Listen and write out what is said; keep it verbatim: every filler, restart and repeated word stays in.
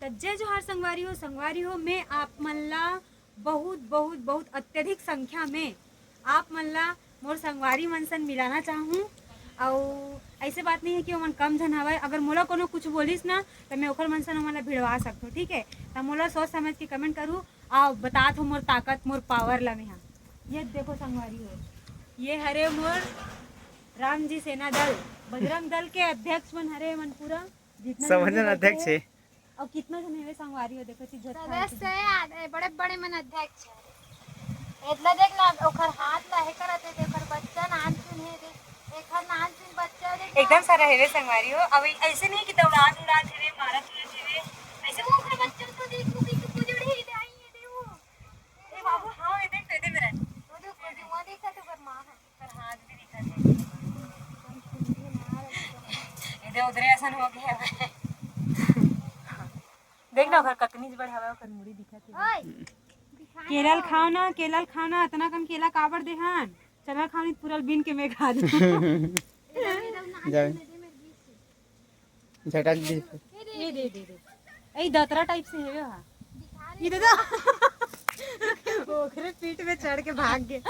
जय जोहार संगवारी हो। संगवारी हो, मैं आप मन ला बहुत, बहुत, बहुत अत्यधिक संख्या में आप मन ला मोर संगवारी मन सन मिलाना चाहूँ। अउ ऐसे बात नहीं है कि ओमन कम झन हवय। अगर मोला कोनो कुछ बोलिस ना, त मैं ओखर मन सन ओमन ला भिड़वा सकथों, ठीक है? त मोला सोच समझ के comment करू, अउ बतात हो मोर ताकत, मोर power ला मेहा। ये देखो संगवारी हो, ये हरे मोर राम जी सेना दल, बजरंग दल के अध्यक्ष मन हरे मन पूरा। जितना समझ झन ना बैठे अध्यक्ष हे। अउ कितना झन हवे संगवारी हो, देखो, चिज्जत खान सदस्य हे, आद-, ए, बड़े बड़े मन अध्यक्ष हे। एतला देख ना, ओखर हाथ ला हे करत हे, ओखर बच्चा नानचुन हे, देख, एखर नानचुन बच्चा देख ना। एकदम सारा हेवे संगवारी हो। अब ऐसे नहीं कि दौड़ात उड़ात हेवे, मारत उड़ात हेवे, ऐसे वो ओखर बच्चा तो देख, वो कहीं कुछ उजड़ ही जाई है, देखो। ए बाबू, हाँ, ये देख, ये देख मेरा। वो देख, वो देख, वो देख, तो ओकर माँ है। ओकर हाथ भी दिखत हे। इधर उधर ऐसा हो गया है। देख ना, ओकर कतनी बड़ हवा, ओकर मुड़ी दिखत हे। ओए, दिखाना केला ल हो। खाओ ना, केला ल खाओ ना, अतना कन केला काबर देहन? चना खाओ, नहीं पूरा बीन के मैं खा दूँ। इधर, इधर ना, जाए। इधर दे मेरे बीच से। झटक दी। ये दे, दे, दे। ए दतरा type से हेवे हा। ये दे दो। ओकरे पीठ में चढ़ के भाग गए।